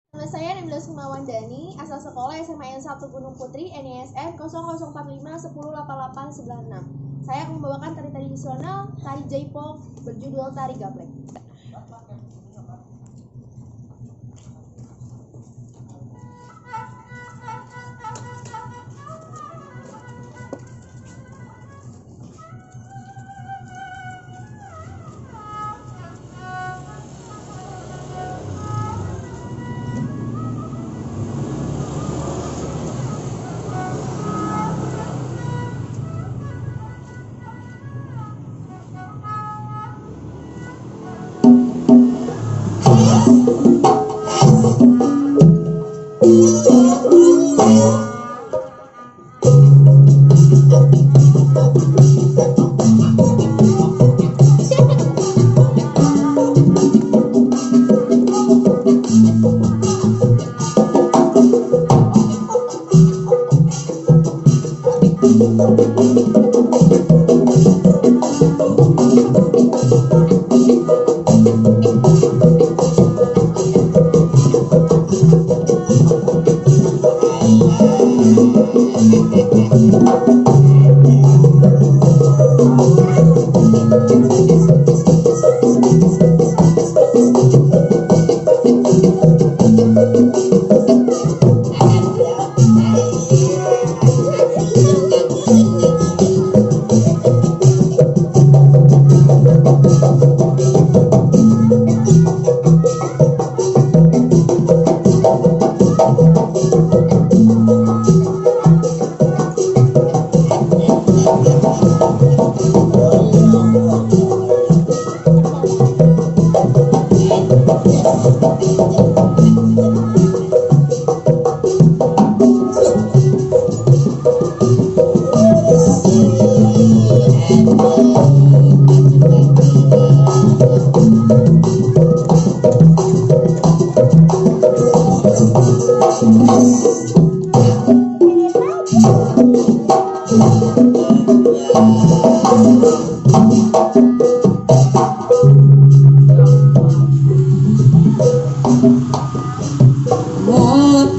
Nama saya Nabila Sukmawandani, asal sekolah SMA N 1 Gunung Putri, NISN 0045 108896. Saya akan membawakan tari tradisional, tari Jaipong berjudul Tari Gaplek.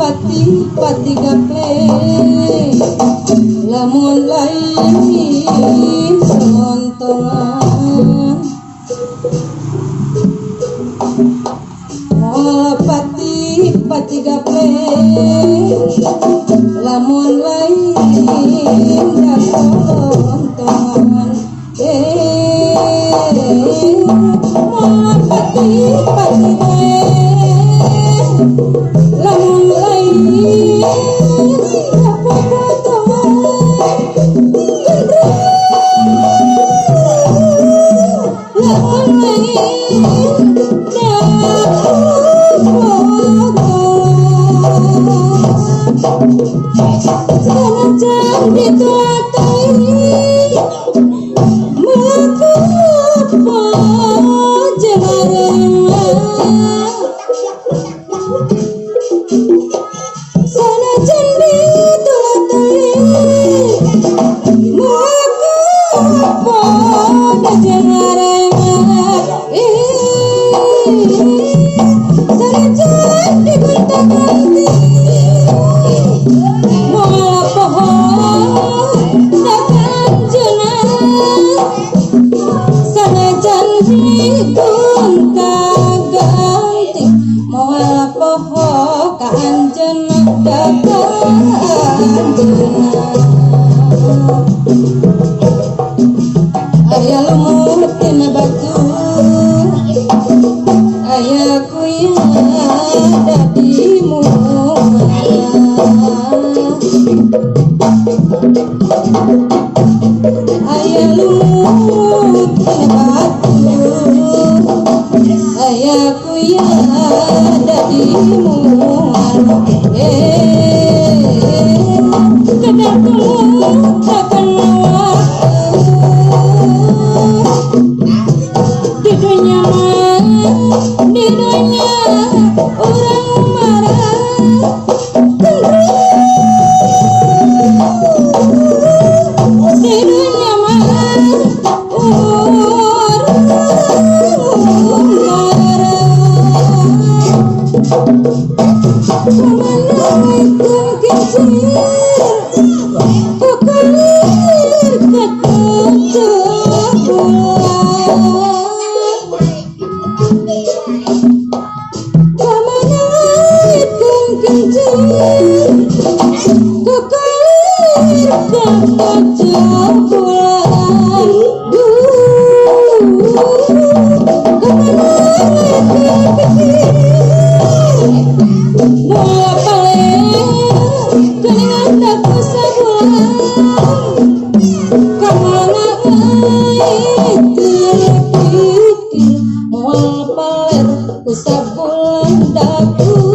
Pati pati gaplek lamun lain sontongan, moal pati pati gaplek lamun lain sontongan, moal pati pati lamun lain Ayah lumut tina batu, ayah kuya dadi ayah lumut tina batu, ayah kuya dadi di dunia di dunia orang marah di dunia marah orang marah. Kamana ngaitkeun kincir, kukalir ka kaca bulan? Kamana ngaitkeun kincir, kukalir ka kaca bulan? Duh, kamana ngaitkeun kincir? Moal paler geuningan daku sabulan. Kamana ngaitkeun kincir, moal paler ku sabulan daku?